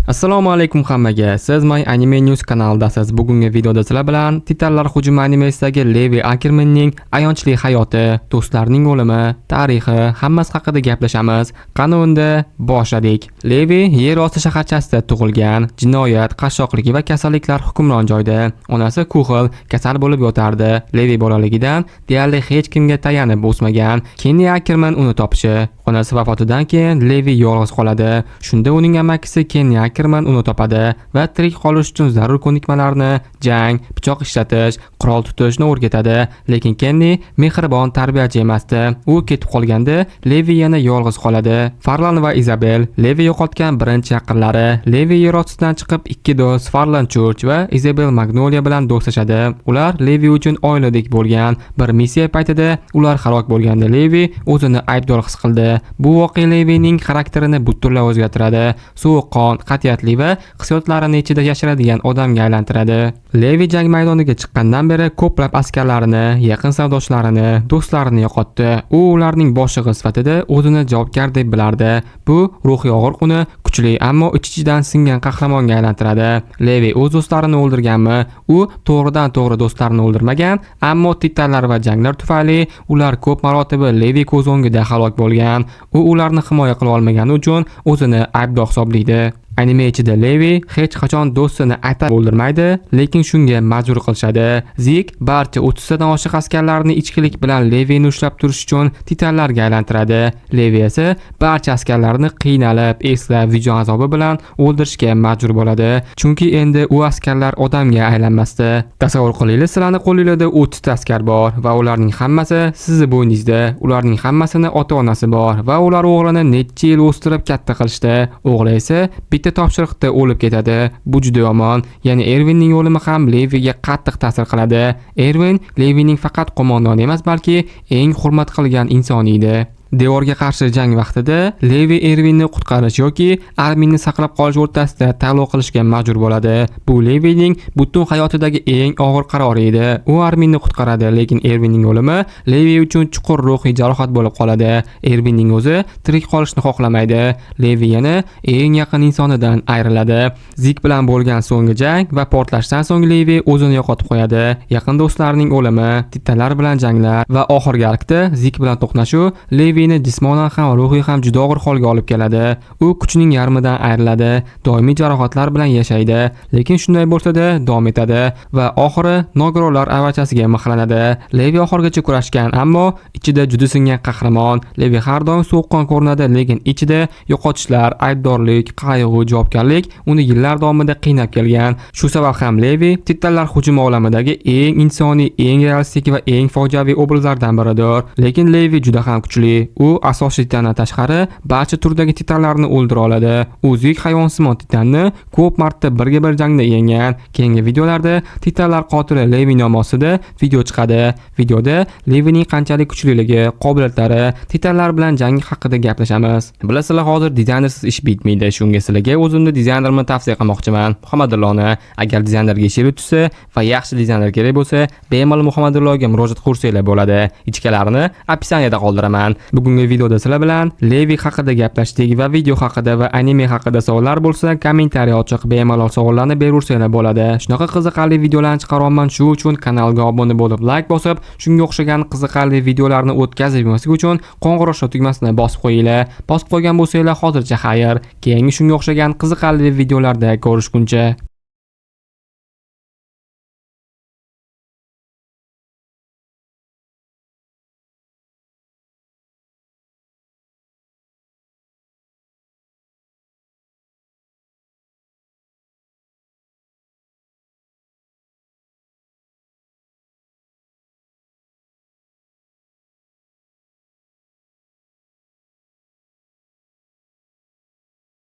Assalomu alaykum hammaga. Siz My Anime News kanalidasiz. Bugungi videoda sizlar bilan Titanlar hujumi animesidagi Levi Ackermanning ayanchli hayoti, do'stlarining o'limi, tarixi, hammasi haqida gaplashamiz. Qani unda boshladik. Levi yer osti shaharchasida tug'ilgan, jinoyat, qashshoqlik va kasalliklar hukmron joyda. Onasi Kuxel kasal bo'lib yotardi. Levi bolaligidan deyarli hech kimga tayanib o'smagan. Kenny Ackerman uni topishi. Onasi vafotidan keyin Levi yolg'iz qoladi. Shunda uning amakisi Kenny Ackerman uni topadi va tirik qolish uchun zarur ko'nikmalarni, jang, pichoq ishlatish, qurol tutishni o'rgatadi. Lekin Kenny mehribon tarbiyachi emasdi. U ketib qolganda Levi yana yolg'iz qoladi. Farlan va Izabel Levi yo'qotgan birinchi yaqinlari. Levi yer ostidan chiqib, ikki do'st Farlan Church va Izabel Magnolia bilan do'stlashadi. Ular Levi uchun oiladek bo'lgan. Bir missiya paytida ular halok bo'lganda Levi o'zini aybdor his qildi. Bu voqea Levining xarakterini butunlay o'zgartiradi. Sovuqqon, qat'iyatli va hissiyotlarini ichida yashiradigan odamga aylantiradi. Levi jang maydoniga chiqqandan beri ko'plab askarlarini, yaqin safdoshlarini, do'stlarini yo'qotdi. U ularning boshlig'i sifatida o'zini javobgar deb bilardi. Bu ruhiy og'riq uni kuchli, ammo ich-ichidan singan qahramonga aylantiradi. Levi o'z do'stlarini o'ldirganmi? U to'g'ridan to'g'ri do'stlarini o'ldirmagan, ammo titanlar va janglar tufayli ular ko'p marotaba Levi ko'z o'ngida halok bo'lgan. U ularni himoya qila olmagani uchun o'zini aybdor hisoblaydi. Anime ichida Levi hech qachon do'stini atab o'ldirmaydi, lekin shunga majbur qilishadi. Zik barcha 30 tadan oshiq askarlarni ichkilik bilan Levini ushlab turish uchun titanlarga aylantiradi. Levi esa barcha askarlarni qiynalib, eslab, vijdon azobi bilan o'ldirishga majbur bo'ladi. Chunki endi u askarlar odamga aylanmasdi. Tasavvur qilinglar, sizlarni qo'linglarda 30 ta askar bor va ularning hammasi sizni bo'yningizda. Ularning hammasini ota-onasi bor va ular o'g'lini necha yil o'stirib katta qilishdi. O'g'li esa bitta topshiriqda o'lib ketadi. Bu juda yomon. Ya'ni Ervinning o'limi ham Leviga qattiq ta'sir qiladi. Ervin Levining faqat qo'mondoni emas, balki eng hurmat qilgan insoni edi. Devorga qarshi jang vaqtida Levi Ervinni qutqarish yoki Arminni saqlab qolish o'rtasida tanlov qilishga majbur bo'ladi. Bu Levining butun hayotidagi eng og'ir qarori edi. U Arminni qutqaradi, lekin Ervinning o'limi Levi uchun chuqur ruhiy jarohat bo'lib qoladi. Ervinning o'zi tirik qolishni xohlamaydi. Levi yana eng yaqin insonidan ayriladi. Zik bilan bo'lgan so'nggi jang va portlashdan so'ng Levi o'zini yo'qotib qo'yadi. Yaqin do'stlarining o'limi, titanlar bilan janglar va oxirgi arkda Zik bilan to'qnashuv Levini jismonan ham, ruhiy ham juda og'ir holga olib keladi. U kuchining yarmidan ayriladi, doimiy jarohatlar bilan yashaydi, lekin shunday bo'lsa-da davom etadi va oxiri nogironlar aravachasiga mixlanadi. Levi oxirigacha kurashgan, ammo ichida juda singan qahramon. Levi har doim sovuqqon ko'rinadi, lekin ichida yo'qotishlar, aybdorlik, qayg'u, javobgarlik uni yillar davomida qiynab kelgan. Shu sabab ham Levi Titanlar hujumi olamidagi eng insoniy, eng realistik va eng fojiaviy obrazlardan biridir. Lekin Levi juda ham kuchli. U asosiy titandan tashqari barcha turdagi titanlarni o'ldira oladi. U Zik hayvonsimon titanni ko'p marta birga bir jangda yenggan. Keyingi videolarda Titanlar qotili Levi nomi ostida video chiqadi. Videoda Levining qanchalik kuchliligi, qobiliyatlari, titanlar bilan jangi haqida gaplashamiz. Bilasizlar, hozir dizaynersiz ish bitmaydi. Shunga sizlarga o'zimni dizaynerimni tavsiya qilmoqchiman. Muhammadullohni. Agar dizaynerga ishingiz tushsa va yaxshi dizayner kerak bo'lsa, bemalol Muhammadullohga murojaat qilsanglar bo'ladi. Ссылка larini описание da qoldiraman. Bugungi videoda sizlar bilan Levi haqida gaplashdik va video haqida va anime haqida savollar bo'lsa, kommentariy ochiq, bemalol savollarni beraversanglar bo'ladi. Shunaqa qiziqarli videolarni chiqaryapman, shu uchun kanalga obuna bo'lib, like bosib, shunga o'xshagan qiziqarli videolarni o'tkazib yubormaslik uchun qo'ng'iroq tugmasini bosib qo'yinglar. Bosib qo'ygan bo'lsanglar, hozircha xayr. Keyingi shunga o'xshagan qiziqarli videolarda ko'rishguncha.